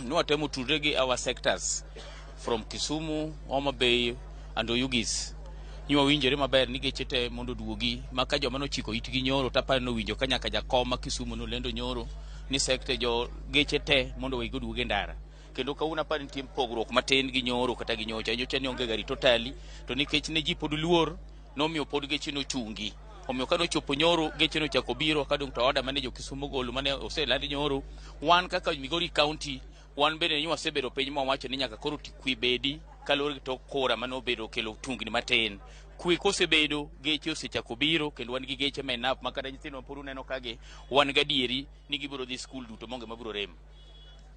Nwatemo tudre gi our sectors from Kisumu, Homa Bay and Oyugis. Nywawinjore maber ni geche te mondo oduogi ma ka joma nochiko itgi nyoro taparo nowinjo ka nyaka jakom ma Kisumu nolendo nyoro ni sector jo geche te mondo wegi oduog e ndara. Kendo kawuono aparo nitie pogruok matin gi nyoro kata gi nyocha. Nyocha ne onge gari totally to nikech ne ji pod luor nomiyo pod geche nochungi. Omiyo ka nochopo nyoro geche nochako biro kadong' to order mane jo Kisumu ogolo mane oselandi nyoro. Wan kaka Migori County wan bende ni wasebedo piny mwawacho ni nyaka koro kwe bedi kaluwore gi tok kura mane obedo kelo tungni matin. Kwe kosebedo geche osechako biro kendo wan gi geche ma enough ma kata nyithindo ma pod uneno kagi wan gadieri ni gibiro dhi skul duto maonge mabiro rem.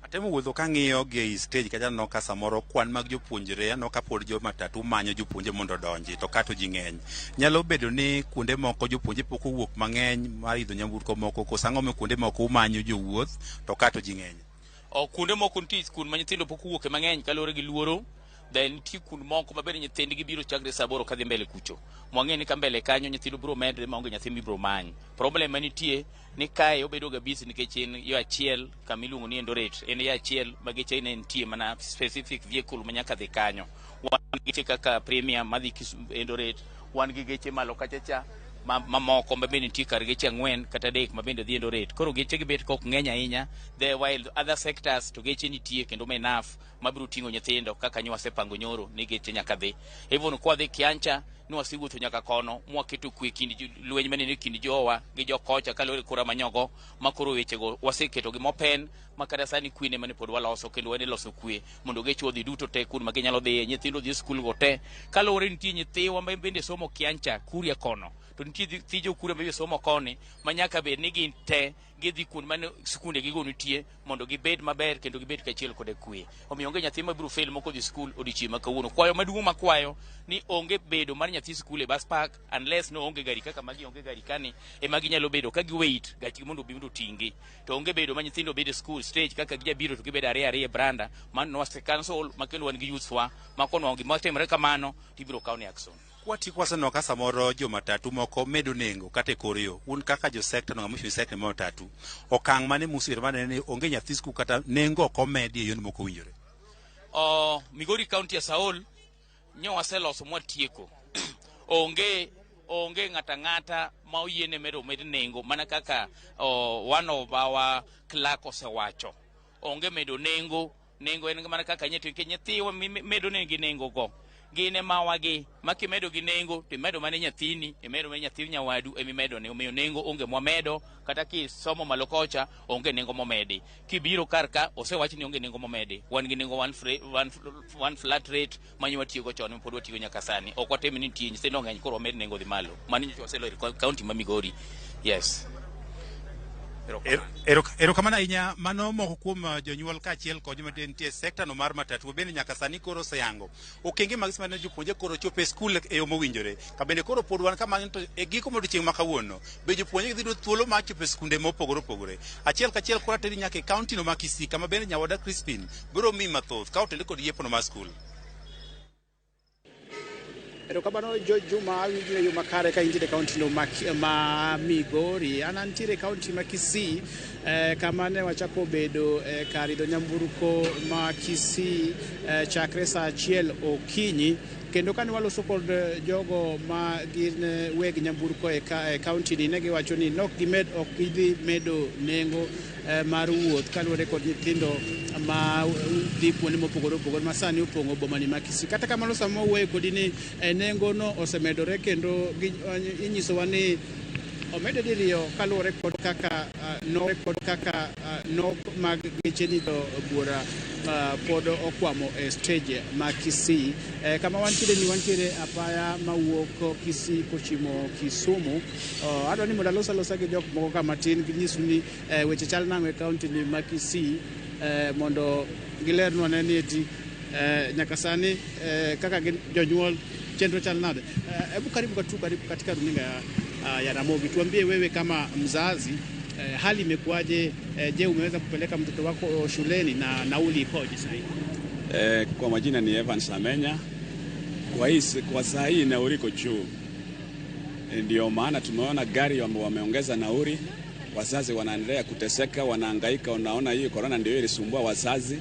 Atemo wuotho kang'iyo gi ei stage kacha aneno ka samoro kwan mag jopuonjre aneno ka pod jo matatu manyo jopuonje mondo odonji to kato ji ng'eny. Nyalo bedo ni kuonde moko jopuonje pok owuok mang'eny mar idho nyamburko moko koso ang'o momiyo kuonde moko umanyo jowuoth to kato ji ng'eny? O kuonde moko nitie skul ma nyithindo pok owuoke mang'eny kaluwore gi luoro. Then nitie kuond moko ma bende nyithindgi biro chakre saa aboro kadhi mbele kucho. Mwang'e ni ka mbele kanyo nyithindo biro medre maonge nyathi mibiro many. Problem manitie ni kae obedo ga busy nikech en yo achiel kama iluongo ni Eldoret. En yo achiel ma geche ne nitie mana specific vehicle ma nyaka dhi kanyo. Wan gi geche kaka Premium madhi Eldoret, wan gi geche malo kacha cha mamoko ma bende nitie kar geche 4 kata 3 ma bende dhi Eldoret. Koro geche gi bet ka ok ng'eny ahinya. The while other sectors to geche nitie kendo ma enough mabiro ting'o nyithindo kaka nyo wasepango nyoro ni geche nyaka dhi. Even kwa dhi Kiancha ni wasewuotho nyaka kono mwaketo kwe kind lweny manene e kind jowa gi jokocha kaluwore gi kura manyogo ma koro wechego waseketo gi mopen ma kata sani kwe ne mane pod waloso kendo wan e loso kwe mondo geche odhi duto te kuond ma ginyalo dhiye, nyithindo odhi e skul go te. Kaluwore nitie nyithiwa ma bende somo Kiancha Kuria kono to nitie nyithi jo Kuria ma bende somo koni ma nyaka bed ni gin te gidhi kuond mane skunde gigo nitie mondo gibed maber kendo gibed kachiel koda kwe. Omiyo onge nyathi mabiro fail mok odhi skul odiochieng' ma kawuono. Kwayo maduong' makwayo ni onge bedo mar nyathi skul e bus park unless no onge gari kaka magi onge gari kani ema ginyalo bedo ka gi wait gachgi mondo obi mondo oting'gi. To onge bedo ma nyithindo bedo e skul stage kaka gijabiro to gibedo ariyo ariyo e branda mano nwase cancel ma kendo wan gi youths wa ma konwang'o gima timore kamano tibiro kaw ni action. Kwatieko waseneno ka samoro jo matatu moko medo nengo kata e kor yo. Un kaka jo sector no ng'ama ochung' sector mar matatu, okang' mane musebedo maneno ni onge nyathi skul kata nengo ok omedi e yono mok owinjore? Migori County as a whole nyo waseloso mwatieko. Onge ng'ata ang'ata ma oyiene medo med nengo mana kaka one of our clerk osewacho. Onge medo nengo, nengo en mana kaka nyithindo nikech nyithiwa medo negi nengo go gin ema wagi ma kimedo gi nengo to imedo mana nyathini, imedo mana nyathi nyawadu emimedo ne. Omiyo nengo onge mwamedo kata kisomo malo kocha onge nengo momedi. Kibiro kar ka osewach ni onge nengo momedi. Wan gi nengo one flat rate ma watiyogo chon pod watiyogo nyaka sani. Ok watim ni nitie nyithindo ng'eny koro wamed nengo dhi malo. Mano nyocha waseloyo e county ma Migori. Yes. Erokamano ahinya. Mano moko kuom jonyuol kaachiel kod joma nitie e sekta no mar matatu bende nyaka sani koro oseyango okenge mag sima ne jopuonje koro chopo e skul e yo mowinjore. Ka bende koro pod wan kamano to e giko mar odiechieng' ma kawuono be jopuonje dhi yudo thuolo mar chopo e skunde mopogore opogore. Achiel kachiel koro ateri nyaka e kaunti no ma Kisii kama bende nyawada Crispin biro miyi mathoth ka otende kod yiepo no mar skul. Erokamano George Juma, awinji e yo makare ka intiere e kaunti no ma Migori. An antiere e kaunti ma Kisii kama ne wachako bedo kar idho nyamburko ma Kisii chakre saa 1 okinyi. Kendo kane waloso kod jogo ma gin weg nyamburko e kaunti ni, ne giwacho ni nok gimed, ok gidhi medo nengo mar wuoth kaluwore kod nyithindo ma dhi kuonde mopogore opogore ma sani opong'o boma ni ma Kisii. Kata kamano sama wawuoyo kodi ni nengo no osemedore kendo inyisowa ni omede diriyo kaluwore kod kaka nok kaka nok mag geche ni to buora pod okwamo e stage ma Kisii. Kama wantiere ni wantiere apaya mawuok Kisii kochimo Kisumu. Adwa ni mondo alos alosa gi jok moko ka matin ginyisu ni weche chal nang'o e kaunti ni ma Kisii mondo gilernwa ne ni eti nyaka sani kaka gin jonyuol chenro chal nade. Hebu karibu katu karibu katika runinga ya Ramogi, tuambie wewe kama mzazi hali imekuwaje? Je, umeweza kupeleka mtoto wako shuleni na nauli ikoje sasa hivi? Kwa majina ni Evans Amenya. Kwa saa hii nauli iko juu, ndio maana tumeona gari wameongeza nauli. Wazazi wanaendelea kuteseka, wanahangaika. Unaona hii corona ndio ilisumbua wazazi.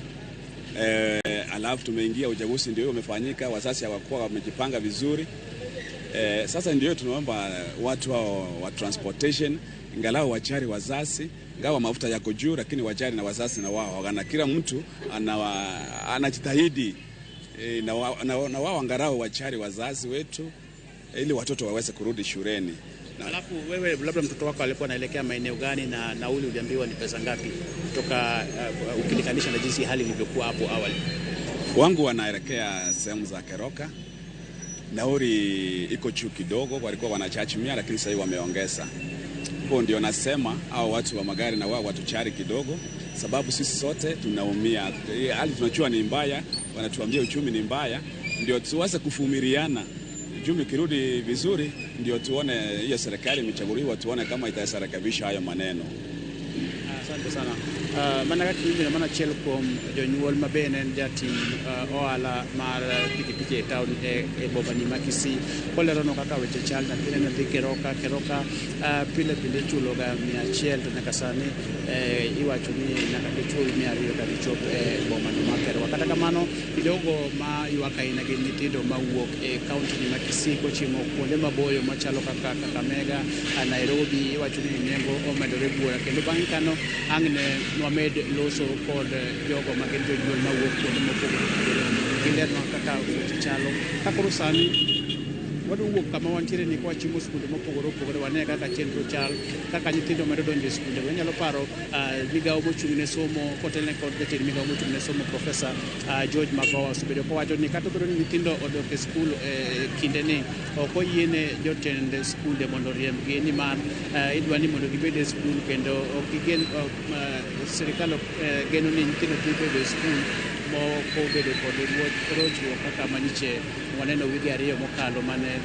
Alafu tumeingia uchaguzi ndio umefanyika, wazazi hawakuwa wamejipanga vizuri. Sasa ndio tunaomba watu hao wa transportation ingalau wajali wazazi, ingawa mafuta yako juu, lakini wajali na wazazi na wao wana, kila mtu anajitahidi na wao angalau wajali wazazi wetu ili watoto waweze kurudi shuleni. Alafu wewe labda mtoto wako alikuwa anaelekea maeneo gani na nauli uliambiwa ni pesa ngapi kutoka ukilinganisha na jinsi hali ilivyokuwa hapo awali? Wangu wanaelekea sehemu za Keroka. Nauli iko juu kidogo, walikuwa wanachaji 100 lakini sasa hivi wameongeza. Hapo ndio nasema hao watu wa magari na wao watujali kidogo, sababu sisi sote tunaumia. Hali tunajua ni mbaya, wanatuambia uchumi ni mbaya, ndio tuweze kuvumiliana. Uchumi kirudi vizuri ndio tuone hiyo serikali imechaguliwa, tuone kama itarekebisha hayo maneno. Asante sana. Mana kaka iwinjo mana achiel kuom jonyuol ma bende en jatim ohala mar pikipiki e town e bomani ma Kisii koleronwa kaka weche chal. Nyathine ne dhi Keroka. Keroka pile pile ichulo ga 100 to nyaka sani iwacho ni nyaka gichul 200 ka gichop e bomano mar Keroka. Kata kamano jogo ma ywak ahinya gin nyithindo mawuok e kaunti ni ma Kisii kochimo kuonde maboyo machalo kaka Kakamega, Nairobi. Iwacho ni nengo omedore buora kendo bang'e kano ang' ne wamed loso kod jogo ma gin jonyuol mawuok kuonde mopogore opogore gilernwa kaka weche chalo. Ka koro sani wadwa wuok kama wantiere ni kwachimo skunde mopogore opogore wane kaka chenro chal, kaka nyithindo medo donjo e skunde. Wanyalo paro migawo mochung' ne somo kotelne kod jatend migawo mochung' ne somo Profesa George Magoha osebedo kowacho ni kata obedo ni nyithindo odok e skul kinde ni ok oyiene jotend skunde mondo oriembgi nimar idwa ni mondo gibed e skul kendo ok gigen sirikal geno ni nyithindo dhi bedo e skul moko bedo kod rochruok kaka manyiche waneno wige 2 mokalo mane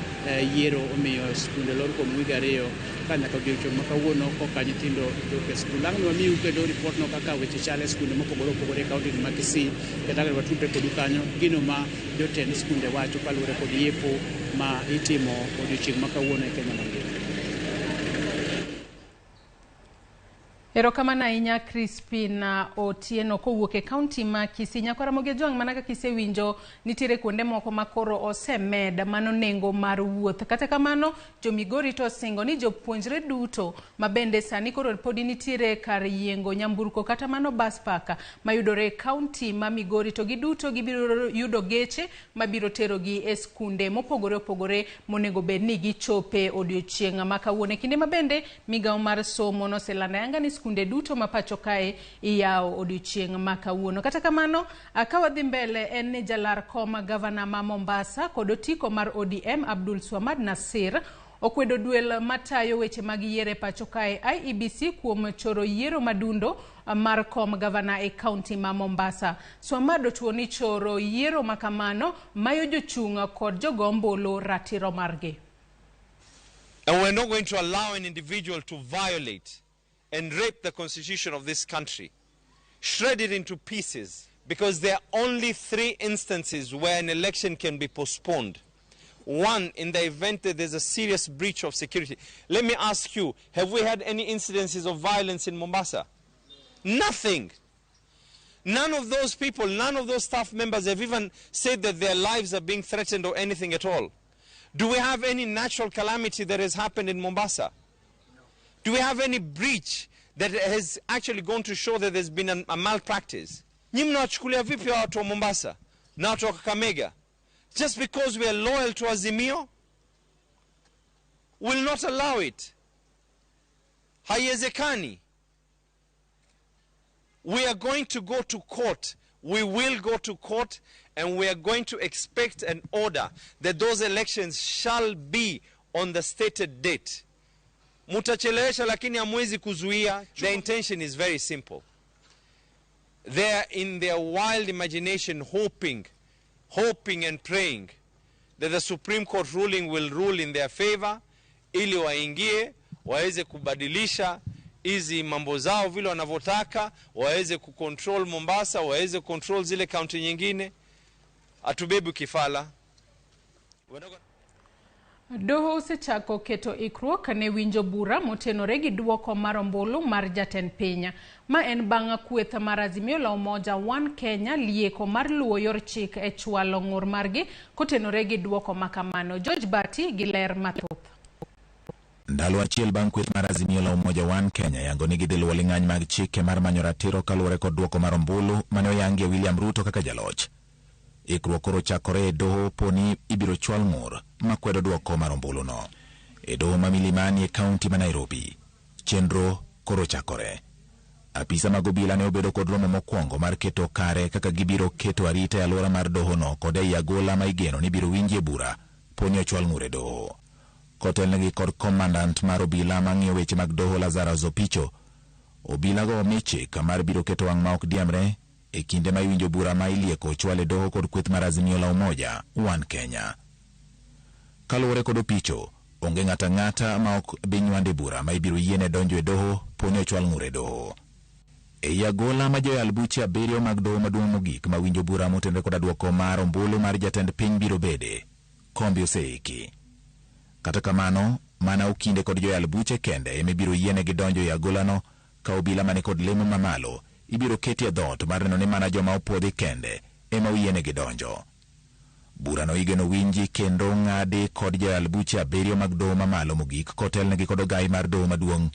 yiero omiyo skunde lor kuom wige 2 ka nyaka odiochieng' ma kawuono koka nyithindo dok e skul. Ang' wamiu kendo ripot no kaka weche chal e skunde mopogore opogore e kaunti ma Kisii kendo ang' watudre kodu kanyo gino ma jotend skunde wacho kaluwore kod yepo ma itimo odiochieng' ma kawuono e Kenya mangima. Erokamano ahinya Crispin Otieno kowuok e kaunti ma Kisii. Nyakwa Ramogi Ojwang', mana kaka isewinjo nitiere kuonde moko ma koro osemed mano nengo mar wuoth. Kata kamano jo Migori to osingo ni jopuonjre duto ma bende sani koro podi nitiere kar yiengo nyamburko kata mano bus park mayudore e kaunti ma Migori to giduto gibiro yudo geche mabiro terogi e skunde mopogore opogore monego bed ni gichope odiochieng' ma kawuono. E kinde ma bende migawo mar somo noselando ayanga ni skunde duto ma pacho kae iyawo odiochieng' ma kawuono. Kata kamano ka wadhi mbele en ni jalar kom gavana ma Mombasa kod otiko mar ODM Abdul Swamad Nasir okwedo duel matayo weche mag yiero e pacho kae IEBC kuom choro yiero madundo mar kom gavana e kaunti ma Mombasa. Swamad ochuo ni choro yiero makamano mayo jochung' kod jogo ombulu ratiro margi. And we're not going to allow an individual to violate and rape the constitution of this country, shred it into pieces, because there are only 3 instances where an election can be postponed. One, in the event that there's a serious breach of security. Let me ask you, have we had any incidences of violence in Mombasa? Nothing. None of those people, none of those staff members have even said that their lives are being threatened or anything at all. Do we have any natural calamity that has happened in Mombasa? Do we have any breach that has actually gone to show that there's been a malpractice? Nyi mnawachukulia vipi watu wa Mombasa na watu wa Kakamega? Just because we are loyal to Azimio? We'll not allow it. Haiwezekani. We are going to go to court. We will go to court, and we are going to expect an order that those elections shall be on the stated date. Mutachelewesha lakini hamwezi kuzuia. The intention is very simple. They are in their wild imagination hoping and praying that the Supreme Court ruling will rule in their favor ili waingie waweze kubadilisha hizi mambo zao vile wanavyotaka, waweze kucontrol Mombasa, waweze kucontrol zile county nyingine. Hatubebi kifala. Doho osechako keto ikruok ne winjo bura motenore gi duoko mar ombulu mar jatend piny. Ma en bang' kweth mar Azimio la Umoja One Kenya lieko mar luwo yor chik e chwalo ng'ur margi kotenore gi duoko makamano. George Bati gi ler mathoth. Ndalo achiel bang' kweth mar Azimio la Umoja One Kenya yango ni gidhi luwo ling'any mag chike mar manyo ratiro kaluwore kod duoko mar ombulu mane oyangie William Ruto kaka jaloch. Ikruok koro chakore e doho poni ibiro chwal ng'ur makwedo duoko mar ombuluno. E doho ma Milimani e kaunti ma Nairobi, chenro koro chakore. Apisa mag obila ne obedo kod romo mokwongo mar keto kare kaka gibiro keto arita e alwora mar dohono kod ei agola ma igeno ni biro winjie bura poni ochwal ng'ur e doho. Kotelnegi kod komandant mar obila mang'iyo weche mag doho Lazarus Opicho, obilago omi chik mar biro keto wang' ma ok diemre e kinde ma iwinjo bura ma ilieko ochwal e doho kod kweth mar Azimio la Umoja One Kenya. Kaluwore kod Opicho, onge ng'ato ang'ata ma ok bi nywande bura ma ibiro yiene donjo e doho poni ochwal ng'ur e doho. Ei agola ma joyal buche 7 mag doho maduong' mogik ma winjo bura motenore koda duoko mar ombulu mar jatend piny biro bede, kombe oseiki. Kata kamano, mana okinde kod joyal buche kende ema ibiro yienegi donjo e agolano ka obila mani kod lemo mamalo ibiro keti e dhoot mar neno ni mana joma opuodhi kende ema oyienegi donjo. Burano igeno winji kendo ng'adi kod joyal buche 7 mag doho mamalo mogik kotelnegi kod ogai mar doho maduong'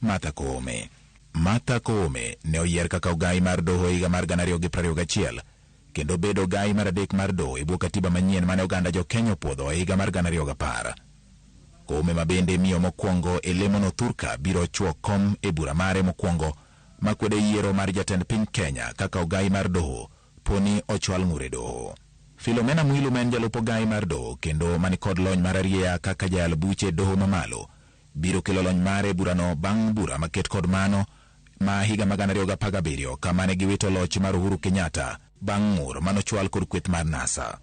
Martha Koome. Martha Koome ne oyier kaka ogai mar doho higa mar 2021 kendo bedo ogai mar 3 mar doho e bwo katiba manyien mane oganda jo Kenya opuodho e higa mar 2010. Koome ma bende miyo mokwongo e lemono thurka biro chwo kom e bura mare mokwongo makwedo yiero mar jatend piny Kenya kaka ogai mar doho poni ochwal ng'ur e doho. Philomena Mwilu ma en jalup ogai mar doho kendo mani kod lony mar arieya kaka jayal buche doho mamalo biro kelo lony mare e burano bang' bura maket kod mano ma higa mag 2017 kama ne giwito loch mar Uhuru Kenyatta bang' ng'ur manochwal kod kweth mar NASA.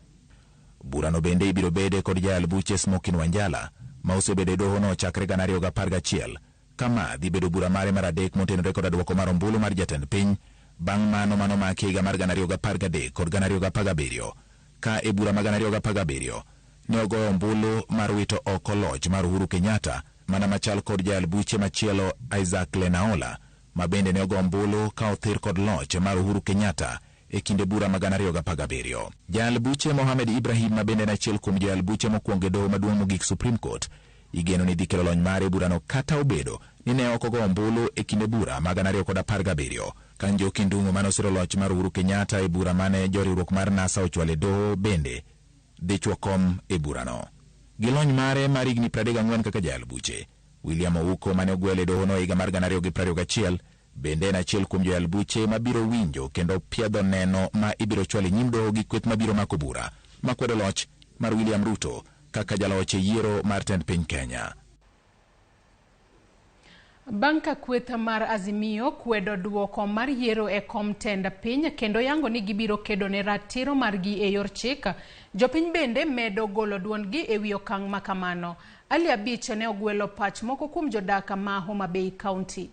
Burano bende ibiro bede kod jayal buche Smokin Wanjala ma osebedo e dohono chakre 2011 kama dhi bedo bura mare mar 3 motenore kod duoko mar ombulu mar jatend piny bang' mano manomaki higa mar 2013 kod 2017 ka e bura mag 2017 ne ogoyo ombulu mar wito oko loch mar Uhuru Kenyatta mana machal kod jayal buche machielo Isaac Lenaola ma bende ne ogo ombulu ka othir kod loch mar Uhuru Kenyatta e kinde bura mag 2017. Jayal buche Mohamed Ibrahim ma bende en achiel kuom joyal buche mokwongo e doho maduong' mogik Supreme Court igeno ni dhi kelo lony mare e burano kata obedo ni ne ok ogo ombulu e kinde bura mag 2017. Ka Njoki Ndung'u mane osiro loch mar Uhuru Kenyatta e bura mane joriwruok mar NASA ochwalo e doho bende dhi chwo kom e burano. Gi lony mare mar higni 34 kaka jayal buche, William Ouko mane ogwel e dohono e higa mar 2021 bende en achiel kuom joyal buche mabiro winjo kendo piedho neno ma ibiro chwal e nyim doho gi kweth mabiro mako bura makwedo loch mar William Ruto kaka jaloch e yiero mar tend piny Kenya. Bang' ka kweth mar Azimio kwedo duoko mar yiero e kom tend piny kendo yango ni gibiro kedo ne ratiro margi e yor chik, jopiny bende medo golo duondgi e wi okang' makamano. Ali Abich ne ogwelo pach moko kuom jodak ma Homa Bay County.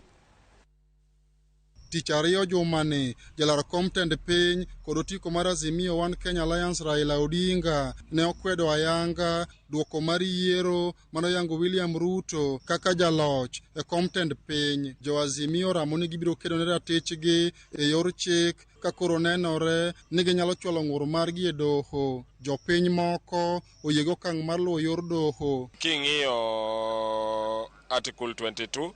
Tich ariyo jumani, jalar kom tend piny kod otiko mar Azimio One Kenya Alliance Raila Odinga ne okwedo ayanga duoko mar yiero manoyango William Ruto kaka jaloch e kom tend piny. Jo Azimio ramo ni gibiro kedo ne ratichgi e yor chik ka koro nenore ni ginyalo chwalo ng'ur margi e doho. Jopiny moko oyie gi okang' mar luwo yor doho. King'iyo Article 22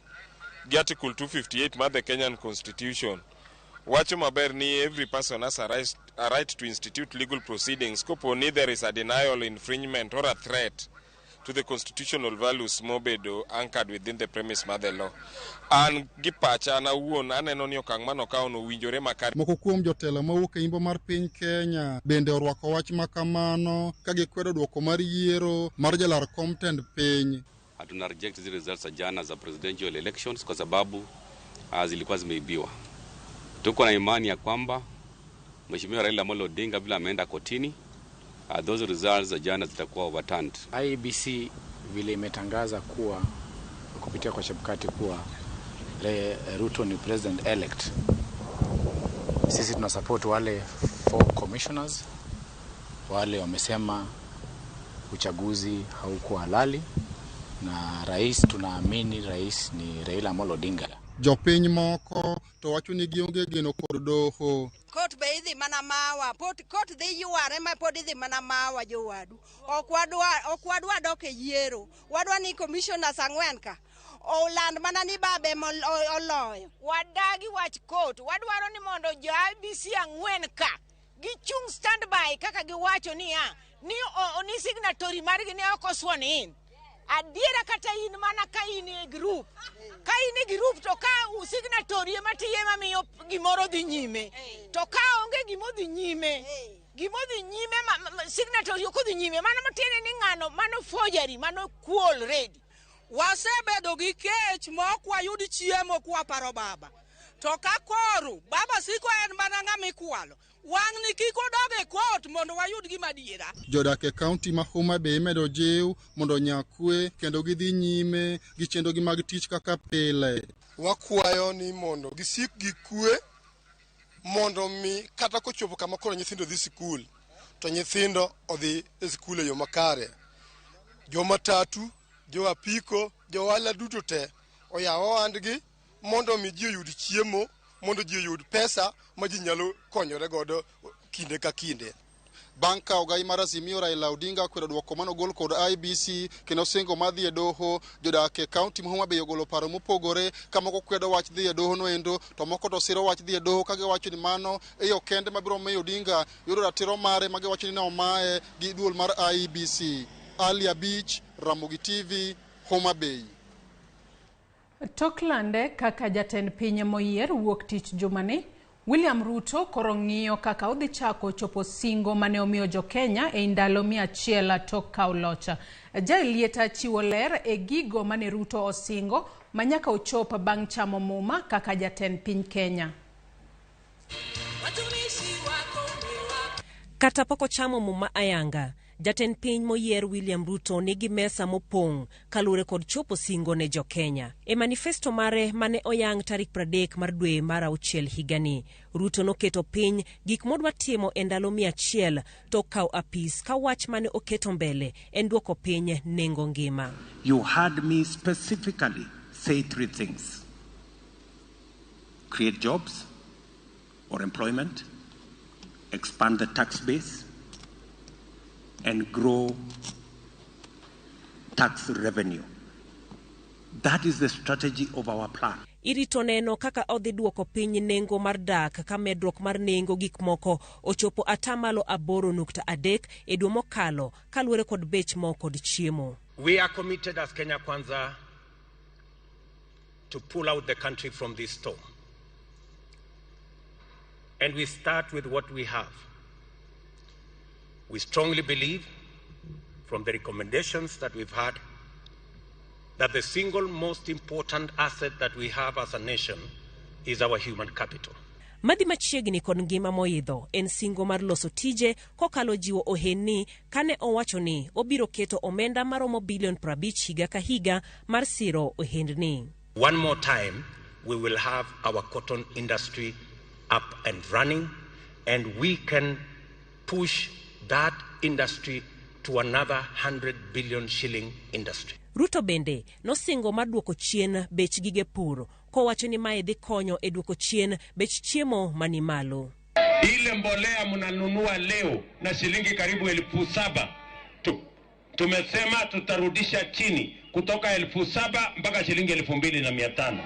gi Article 258 mar the Kenyan Constitution wacho maber ni every person has a right to institute legal proceedings kopo ni there is a denial, infringement or a threat to the constitutional values mobedo anchored within the premise mar the law. An gi pacha an awuon aneno ni okang' manokawono owinjore makare. Moko kuom jotelo mawuok e imbo mar piny Kenya bende orwako wach makamano ka gikwedo duoko mar yiero mar jalar kom tend piny. Hatuna reject zile results za jana za presidential elections kwa sababu zilikuwa zimeibiwa. Tuko na imani ya kwamba Mheshimiwa Raila Amolo Odinga vile ameenda kotini, those results za jana zitakuwa overturned. IEBC vile imetangaza kuwa kupitia kwa Chebukati kuwa Ruto ni president elect. Sisi tuna support wale 4 commissioners wale wamesema Uchaguzi haukuwa halali na rais, tunaamini rais ni Raila Amolo Odinga. Jopiny moko to wacho ni gionge geno kod doho. Kot be idhi mana mawa, pot kot dhi yware ma pod idhi mana mawa jowadu. Ok wadwa dok e yiero. Wadwa ni commissioners 4 ka oland mana ni babe oloyo. Wadagi wach kot. Wadwaro ni mondo jo IEBC 4 ka gichung' standby kaka giwacho niya ni signatory margi ne ok osworn in. Adiera kata in mana ka in e group. Ka in e group to ka signatory ema tiye mamiyo gimoro dhi nyime. To ka onge gimodhi nyime, gimodhi nyime signatory ok odhi nyime, mano matiende ni ng'ano mano forgery, mano kuol ready. Wasebedo gi kech ma ok wayud chiemo kwaparo baba. To ka koro baba siko en mana ng'ama ikwalo, wang'ni kik odog e kot mondo wayud gima adiera. Jodak e kaunti ma Homa Bay imedo jiw mondo onya kwe kendo gidhi nyime gi chenrogi mag tich kaka pile. Wakwayo ni mondo gisik gi kwe mondo mi kata kochopo kama koro nyithindo dhi sikul to nyithindo odhi e sikul e yo makare. Jomatatu, jo apiko, jo ohala duto te oyaw ohandgi mondo mi ji oyud chiemo, mondo ji oyud pesa ma ji nyalo konyore godo kinde ka kinde. Bang' ka ogai mar Azimio Raila Odinga kwedo duoko manogol kod IEBC kendo singo mar dhi e doho, jodak e kaunti ma Homa Bay ogolo paro mopogore ka moko kwedo wach dhi e doho noendo to moko to siro wach dhi e doho ka giwacho ni mano e yo kende mabiro miyo Odinga yudo ratiro mare ma giwacho ni ne omaye gi duol mar IEBC. Ali Abich, Ramogi TV, Homa Bay. Tok lande kaka jatend piny moyier wuok tich jumani, William Ruto koro ng'iyo kaka odhi chako chopo singo mane omiyo jo-Kenya e ndalo 100 tok kawo loch. Jaelieta chiwo ler e gigo mane Ruto osingo manyaka ochop bang' chamo muma kaka jatend piny Kenya. Kata pok ochamo muma ayanga, jatend piny moyier William Ruto nigi mesa mopong' kaluwore kod chopo singo ne jo-Kenya. E manifesto mare mane oyang tarik 30 mar dwe mar 6 higani, Ruto noketo piny gik modwa timo e ndalo 100 to kaw apis ka wach mane oketo mbele en duoko piny nengo ngima. You heard me specifically say 3 things: create jobs or employment, expand the tax base, and grow tax revenue. That is the strategy of our plan. Irito neno kaka odhi duoko piny nengo mar dak ka medruok mar nengo gik moko ochopo 8.3% e dwe mokalo kaluwore kod bech mo kod chiemo. We are committed as Kenya Kwanza to pull out the country from this storm. And we start with what we have. We strongly believe, from the recommendations that we've had, that the single most important asset that we have as a nation is our human capital. Madhi machiegni kod ngima moidho en singo mar loso tije kokalo jiwo ohendni kane owacho ni obiro keto omenda maromo bilion 50 higa ka higa mar siro ohendni. One more time, we will have our cotton industry up and running, and we can push that industry to another 100 billion shilling industry. Ruto bende nosingo mar duoko chien bech gige pur kowacho ni mae dhi konyo e duoko chien bech chiemo mani malo. Ile mbolea mnanunua leo na shilingi karibu 7,000 tu, tumesema tutarudisha chini kutoka 7,000 mpaka shilingi 2,500.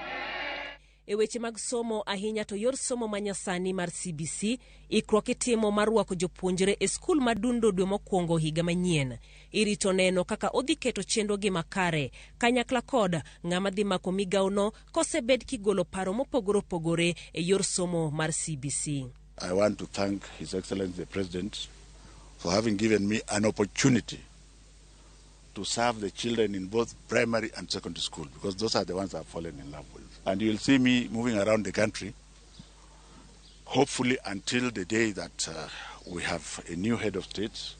E weche mag somo ahinya to yor somo manyasani mar CBC ikruok itimo mar rwako jopuonjre e skul madundo dwe mokwongo higa manyien. Irito neno kaka odhi keto chenrogi makare kanyakla kod ng'ama dhi mako migawono kosebed kigolo paro mopogore opogore e yor somo mar CBC. I want to thank His Excellency the President for having given me an opportunity to serve the children in both primary and secondary school, because those are the ones I've fallen in love with. And you'll see me moving around the country, hopefully until the day that we have a new head of state.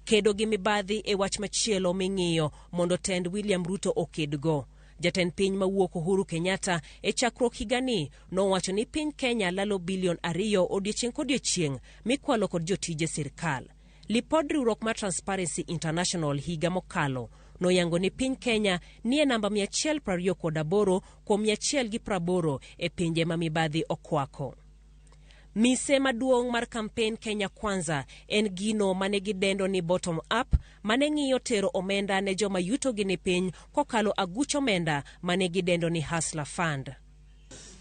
Kedo gi mibadhi e wach machielo ming'iyo mondo tend William Ruto okedgo. Jatend piny mawuok Uhuru Kenyatta e chakruok higani nowacho ni piny Kenya lalo bilion 2 odiechieng' kodiechieng' mikwalo kod jotije sirkal. Lipod riwruok mar Transparency International higa mokalo noyango ni piny Kenya nie namba 128 kuom 180 e pinje ma mibadhi okwako. Mise maduong' mar kampen Kenya Kwanza en gino mane gidendo ni bottom up mane ng'iyo tero omenda ne joma yutogi ni piny kokalo aguch omenda mane gidendo ni Hustler Fund.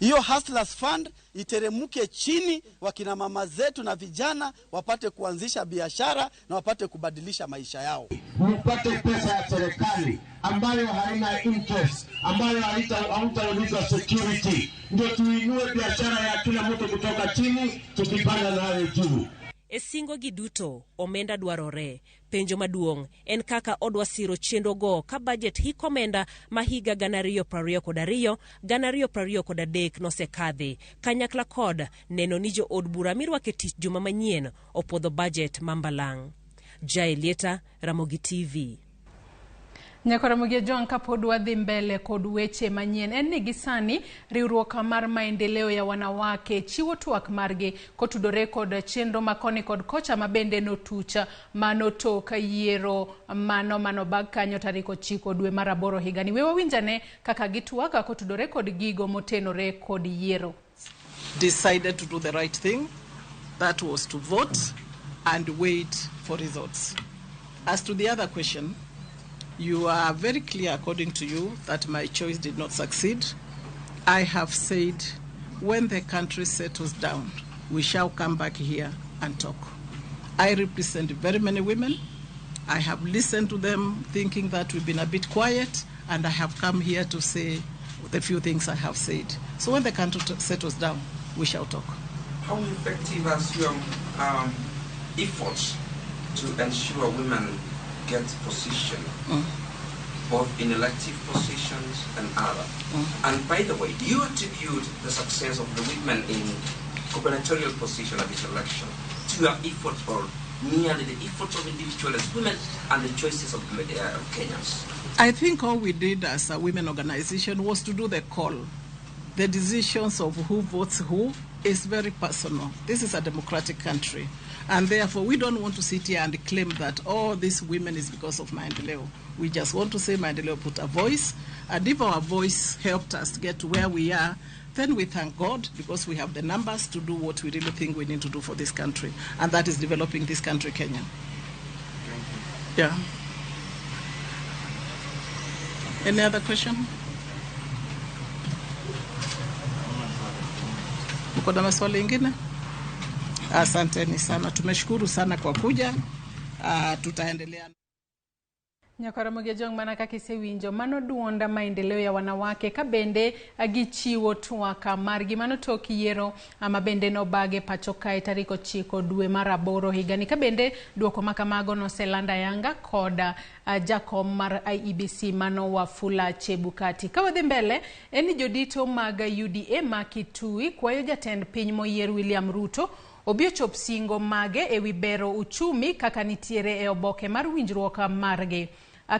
Hiyo Hustlers Fund iteremuke chini, wakina mama zetu na vijana wapate kuanzisha biashara na wapate kubadilisha maisha yao. Mpate pesa ya serikali ambayo haina interest, ambayo hautaulizwa security, ndio tuinue biashara ya kila mtu kutoka chini, tukipanda nayo juu. E singo gi duto, omenda dwarore. Penjo maduong' en kaka odwa siro chenro go ka bajet hik omenda ma higa 2022 2023 nosekadhi kanyakla kod neno ni jo od bura mirwake tich juma manyien opwodho bajet ma mbalang'. Jaelieta, Ramogi TV. Nyakaramogi Ojwang', kapod wadhi mbele kod weche manyien en ni gisani riwruok mar maendeleo ya wanawake chiwo twak margi kotudore kod chenro makoni kod kocha mabende notucha manotok yiero mano manobag kanyo tarik 9 dwe mar 8 higani. We wawinjane kaka gitwak kotudore kod gigo motenore kod yiero. Decided to do the right thing, that was to vote and wait for results. As to the other question, you are very clear, according to you, that my choice did not succeed. I have said when the country settles down, we shall come back here and talk. I represent very many women. I have listened to them thinking that we've been a bit quiet, and I have come here to say the few things I have said. So when the country settles down, we shall talk. How effective has your efforts to ensure women get position, both in elective positions and other? And by the way, do you attribute the success of the women in gubernatorial position at this election to your efforts or merely the efforts of individuals, women, and the choices of Kenyans? I think all we did as a women organization was to do the call. The decisions of who votes who is very personal. This is a democratic country. And therefore, we don't want to sit here and claim that all these women is because of Maendeleo. We just want to say Maendeleo put a voice. And if our voice helped us to get to where we are, then we thank God, because we have the numbers to do what we really think we need to do for this country. And that is developing this country, Kenya. Thank you. Yeah. Any other question? Uko na maswali ingine? Asanteni sana, tumeshukuru sana kwa kuja. Tutaendelea. Nyakaramogi Ojwang', mana kaka isewinjo mano duonda maendeleo ya wanawake ka bende gichiwo twak margi mano tok yiero ma bende nobage pacho kae tarik 9 dwe mar 8 higani, ka bende duoko makamago noselanda yanga kod jakom mar IEBC mano Wafula Chebukati. Ka wadhi mbele en ni jodito mag UDA ma Kitui kwayo jatend piny moyier William Ruto obi ochop singo mage ewi bero uchumi kaka nitiere e oboke mar winjruok margi.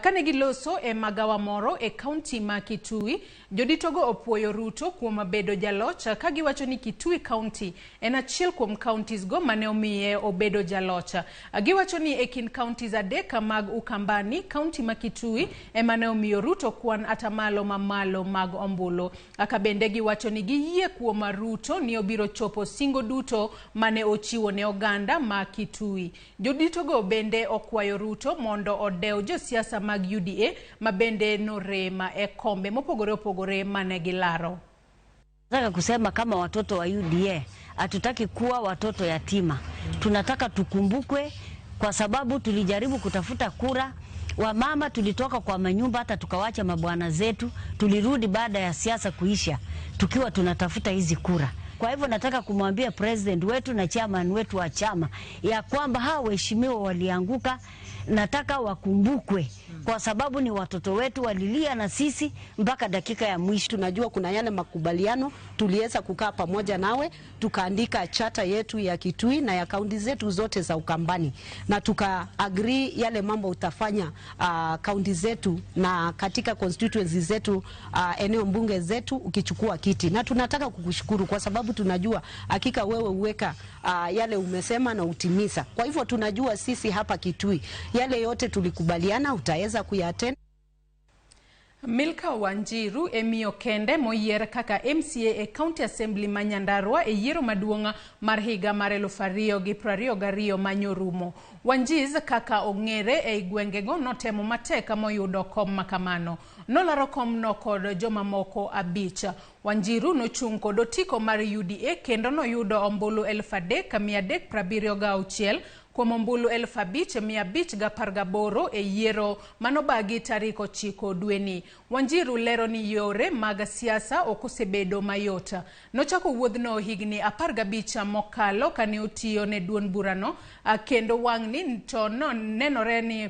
Kane giloso e magawa moro e kaunti ma Kitui, joditogo opuoyo Ruto kuom bedo jaloch ka giwacho ni Kitui County en achiel kuom counties go mane omiye obedo jaloch. Giwacho ni e kind counties 3 mag Ukambani, kaunti ma Kitui ema ne omiyo Ruto kwan atamalo mamalo mag ombulu. Ka bende giwacho ni giyie kuom Ruto ni obiro chopo singo duto mane ochiwo ne oganda ma Kitui. Joditogo bende okwayo Ruto mondo odew josiasa mag UDA mabende norema e kombe mopogore opogore mane gilaro. Nataka kusema kama watoto wa UDA hatutaki kuwa watoto yatima. Tunataka tukumbukwe kwa sababu tulijaribu kutafuta kura. Wamama tulitoka kwa manyumba hata tukawacha mabwana zetu, tulirudi baada ya siasa kuisha tukiwa tunatafuta hizi kura. Kwa hivyo nataka kumwambia president wetu na chairman wetu wa chama ya kwamba hao waheshimiwa walianguka, nataka wakumbukwe kwa sababu ni watoto wetu, walilia na sisi mpaka dakika ya mwisho. Tunajua kuna yale makubaliano tuliweza kukaa pamoja nawe, tukaandika chata yetu ya Kitui na ya kaunti zetu zote za Ukambani, na tuka agree yale mambo utafanya kaunti zetu na katika constituency zetu, eneo mbunge zetu ukichukua kiti. Na tunataka kukushukuru kwa sababu sababu tunajua hakika wewe uweka yale umesema na utimiza. Kwa hivyo tunajua sisi hapa Kitui yale yote tulikubaliana utaweza kuyatenda. Milka Wanjiru emiyo kende moyier kaka MCA e County Assembly ma Nyandarua e yiero maduong' mar higa mar 2022 manyorumo. Wanjiz kaka ong'ere ei gwengego notemo matek moyudo kom makamano. Nolaro komno kod jomamoko 5. Wanjiru nochung' kod otiko mar UDA kendo noyudo ombulu 3376 kuom ombulu 5518 e yiero manobagi tarik 9 dweni. Wanjiru lero ni yore mag siasa ok osebedo mayot. Nochako wuodhno higni 15 mokalo kane otiyo ne duond burano, kendo wang'ni to nenore ni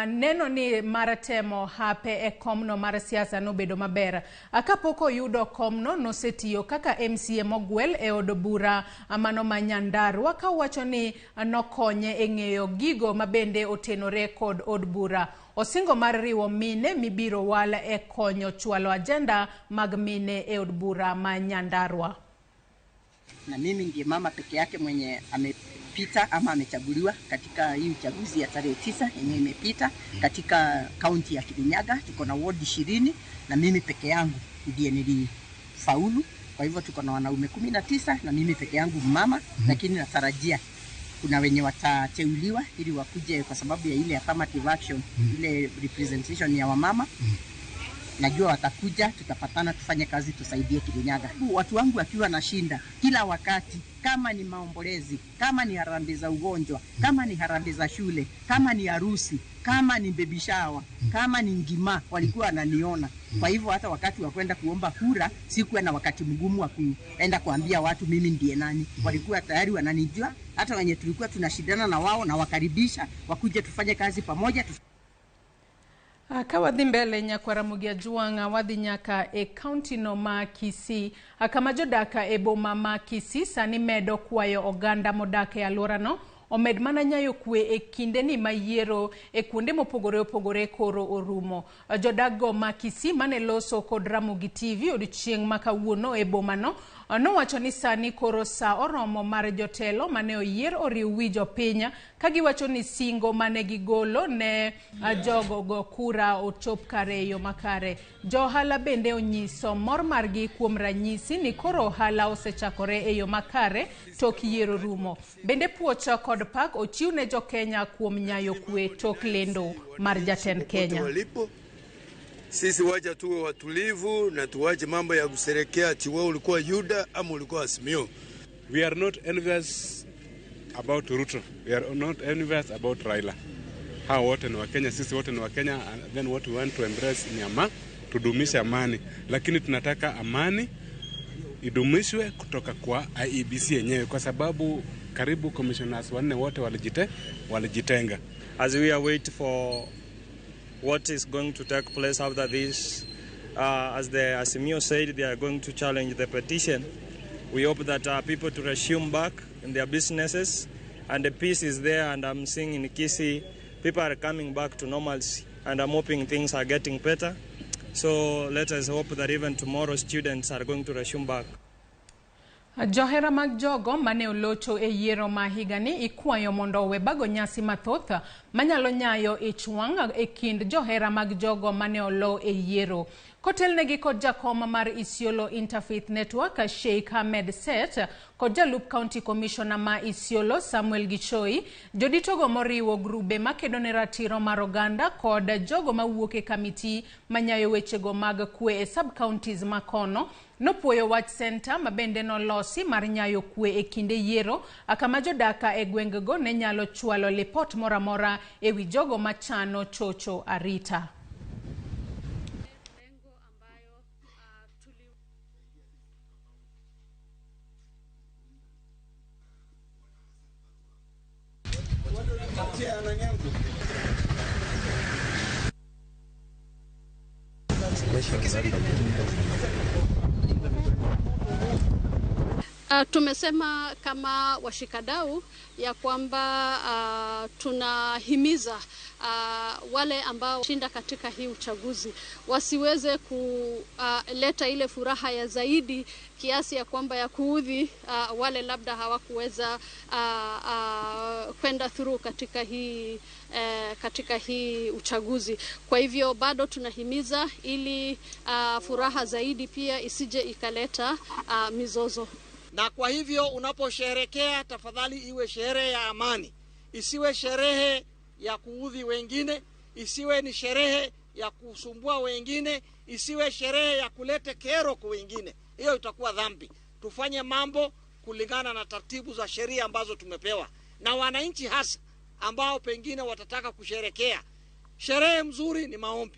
neno ni mar temo hape e komno mar siasa nobedo maber. Kapok oyudo komno nosetiyo kaka MCA mogwel e od bura mano ma Nyandarua, kawacho ni nokonye e ng'eyo gigo mabende otenore kod od bura. Osingo mar riwo mine mibiro wal e konyo chwalo ajenda mag mine e od bura ma Nyandarua. Na mimi ndiye mama peke yake mwenye amepita ama amechaguliwa katika hii uchaguzi ya tarehe 9 yenye imepita katika kaunti ya Kirinyaga. Tuko na ward 20 na mimi peke yangu ndiye nilifaulu. Kwa hivyo tuko na wanaume 19 na mimi peke yangu mama, lakini natarajia kuna wenye watateuliwa ili wakuje kwa sababu ya ile affirmative action, ile representation ya wamama. Najua watakuja, tutapatana, tufanye kazi, tusaidie Kirinyaga. Watu wangu wakiwa na shinda kila wakati, kama ni maombolezi, kama ni harambee za ugonjwa, kama ni harambee za shule, kama ni harusi, kama ni baby shower, kama ni ngima, walikuwa wananiona. Kwa hivyo hata wakati wa kwenda kuomba kura sikuwa na wakati mgumu wa kuenda kuambia watu mimi ndiye nani. Walikuwa tayari wananijua, hata wenye tulikuwa tunashindana na wao na wakaribisha wakuje tufanye kazi pamoja. Ka wadhi mbele nyakwa Ramogi Ajwang' wadhi nyaka e kaunti no ma Kisii, kama jodak e boma ma Kisii sani medo kwayo oganda modak e alworano omed mana nyayo kwe e kindeni ma yiero e kuonde mopogore opogore koro orumo. Jodak go ma Kisii mane loso kod Ramogi TV odiochieng' ma kawuono e bomano nowacho ni sani koro sa oromo mar jotelo mane oyier oriw wi jopiny ka giwacho ni singo mane gigolo ne jogo go kura ochop kare e yo makare. Jo ohala bende onyiso mor margi kuom ranyisi ni koro ohala osechakore e yo makare tok yiero rumo. Bende puoch kod pak ochiw ne jokenya kuom nyayo kwe tok lendo mar jatend Kenya. Sisi wacha tuwe watulivu na tuwache mambo ya kusherekea ati wewe ulikuwa Yuda ama ulikuwa Azimio. We are not envious about Ruto. We are not envious about Raila. Hao wote ni Wakenya, sisi wote ni Wakenya, and then what we want to embrace ni ama, tudumishe amani. Lakini tunataka amani idumishwe kutoka kwa IEBC yenyewe, kwa sababu karibu commissioners 4 wote walijitenga. As we await for what is going to take place after this, as the Azimio said, they are going to challenge the petition. We hope that people to resume back in their businesses, and the peace is there, and I'm seeing in Kisii, people are coming back to normalcy, and I'm hoping things are getting better. So let us hope that even tomorrow students are going to resume back. Johera mag jogo mane olocho e yiero ma higani ikwayo mondo owe bago nyasi mathoth manyalo nyayo ich wang' e kind johera mag jogo mane olo e yiero. Kotelnegi kod jakom mar Isiolo Interfaith Network Sheikh Ahmed Set kod jalup County Commissioner ma Isiolo Samuel Gichoi, joditogo moriwo grube makedo ne ratiro mar oganda kod jogo mawuok e kamiti manyayo wechego mag kwe e sub-counties makono nopuoyo wach senta mabende nolosi mar nyayo kwe e kinde yiero, kama jodaka e gwengego ne nyalo chwalo lipot moramora ewi jogo machano chocho arita. Tumesema kama washikadau ya kwamba tunahimiza wale ambao shinda katika hii uchaguzi wasiweze kuleta ile furaha ya zaidi kiasi ya kwamba ya kuudhi wale labda hawakuweza kwenda through katika hii uchaguzi. Kwa hivyo bado tunahimiza ili furaha zaidi pia isije ikaleta mizozo. Na kwa hivyo unaposherehekea, tafadhali iwe sherehe ya amani, isiwe sherehe ya kuudhi wengine, isiwe ni sherehe ya kusumbua wengine, isiwe sherehe ya kuleta kero kwa wengine. Hiyo itakuwa dhambi. Tufanye mambo kulingana na taratibu za sheria ambazo tumepewa, na wananchi hasa ambao pengine watataka kusherekea. Sherehe mzuri ni maombi,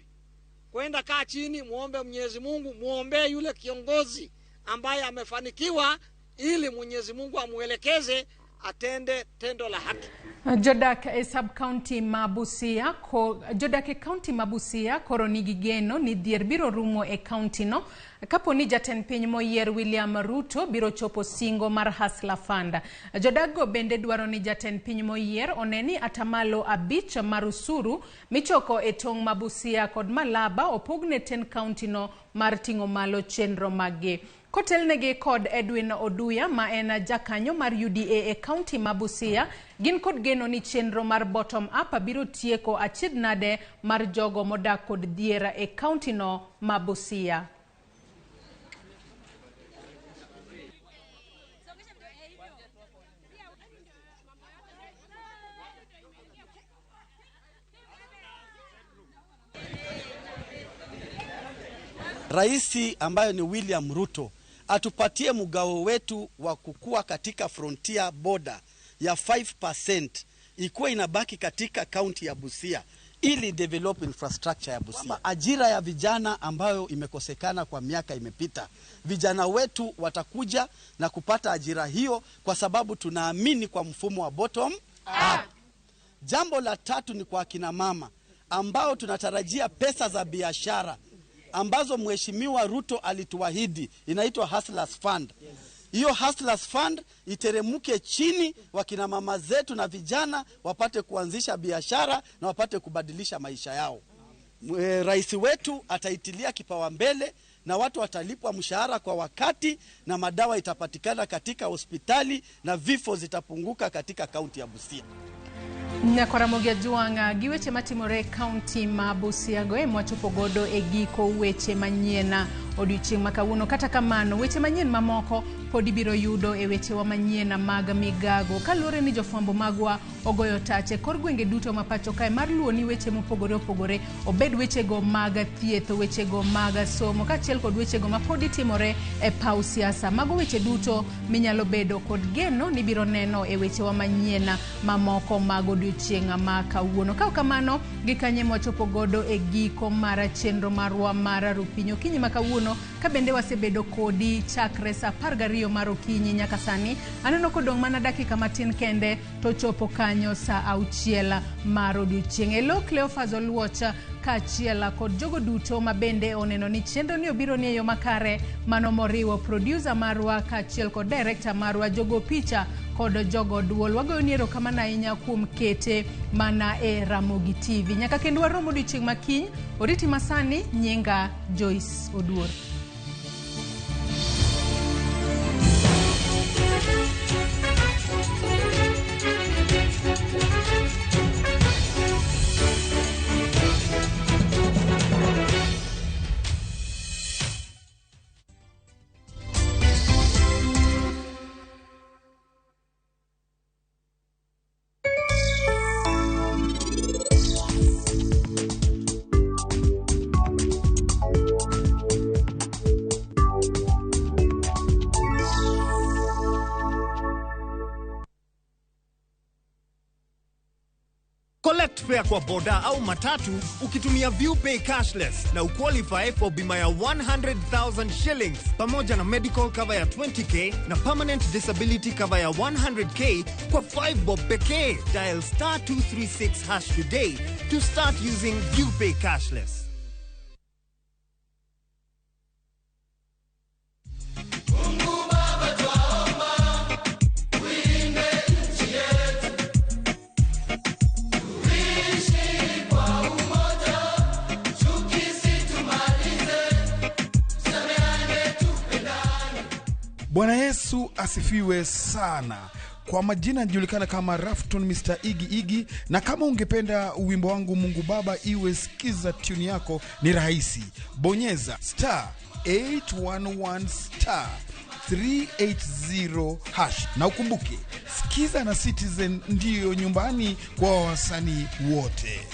kwenda kaa chini, muombe Mwenyezi Mungu, muombe yule kiongozi ambaye amefanikiwa, ili Mwenyezi Mungu amuelekeze atende tendo la haki. Jodak e sub-county ma Busia jodak e county ma Busia koro nigi geno ni dhier biro rumo e county no kapo ni jatend piny moyier William Ruto biro chopo singo mar Hustler Fund. Jodak go bende dwaro ni jatend piny moyier one ni 5% mar osuru michoko e tong' ma Busia kod Malaba opogne tend county no mar ting'o malo chenro maggi. Kotelnegi kod Edwin Oduya ma en jakanyo mar UDA e county ma Busia, gin kod geno ni chenro mar bottom up biro tieko achiedh nade mar jogo modak kod dhier e county no ma Busia. Raisi ambayo ni William Ruto atupatie mgao wetu wa kukua katika frontier border ya 5% ikuwa inabaki katika kaunti ya Busia ili develop infrastructure ya Busia. Ajira ya vijana ambayo imekosekana kwa miaka imepita, vijana wetu watakuja na kupata ajira hiyo kwa sababu tunaamini kwa mfumo wa bottom up. Jambo la tatu ni kwa akina mama ambao tunatarajia pesa za biashara ambazo Mheshimiwa Ruto alituahidi, inaitwa Hustlers Fund. Hiyo Hustlers Fund iteremuke chini, wakina mama zetu na vijana wapate kuanzisha biashara na wapate kubadilisha maisha yao. Rais wetu ataitilia kipaumbele na watu watalipwa mshahara kwa wakati na madawa itapatikana katika hospitali na vifo zitapunguka katika kaunti ya Busia. Nyakoramogi Ajwang' gi weche matimore e kaunti ma Busia go ema wachopo godo e giko weche manyien odiochieng' ma kawuono. Kata kamano, weche manyien mamoko pod ibiro yudo e wechewa manyien mag migago kaluwore ni jofwambo magwa ogoyo tach e kor gwenge duto ma pacho kae mar luwo ni weche mopogore opogore, obed wechego mag thieth, wechego mag somo kaachiel kod wechego ma pod itimore e paw siasa. Mago weche duto minyalo bedo kod geno ni ibiro neno e wechewa manyien mamoko mag odiochieng' ma kawuono. Ka ok kamano, gi kanye mwachopo godo e giko mar chenro marwa mar Rupiny okinyi ma kawuono, ka bende wasebedo kodi chakre saa 12 mar okinyi nyaka sani. Aneno kodong' mana dakika matin kende to chopo kanyo saa 6 mar odiochieng'. Elo Cleophas Oluoch kaachiel kod jogo duto ma bende oneno ni chenro ni obiro ni e yo makare, mano moriwo producer marwa kaachiel kod director marwa, jogo picha kod jogo duol. Wagoyo ni erokamano ahinya kuom kete mana e Ramogi TV. Nyaka kendo warom odiochieng' ma kiny. Oriti masani, nyinga Joyce Oduor. Collect fare kwa boda au matatu ukitumia ViewPay cashless na uqualify for bima ya 100,000 shillings pamoja na medical cover ya 20k na permanent disability cover ya 100k kwa 5 bob pekee. Dial star 236 hash today to start using ViewPay cashless. Mungu Baba twaomba. Bwana Yesu asifiwe sana. Kwa majina najulikana kama Rafton Mr. Igi Igi, na kama ungependa wimbo wangu Mungu Baba iwe sikiza tune yako, ni rahisi, bonyeza star 811 star 380 hash, na ukumbuke Sikiza na Citizen ndiyo nyumbani kwa wasanii wote.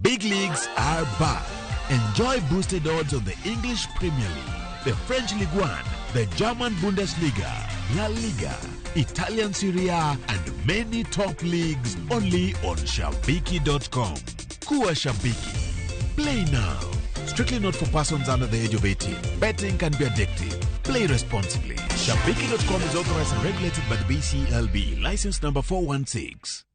Big leagues are back. Enjoy boosted odds on the English Premier League, the French Ligue 1, the German Bundesliga, La Liga, Italian Serie A, and many top leagues only on Shabiki.com. Kuwa Shabiki. Play now. Strictly not for persons under the age of 18. Betting can be addictive. Play responsibly. Shabiki.com is authorized and regulated by the BCLB. License number 416.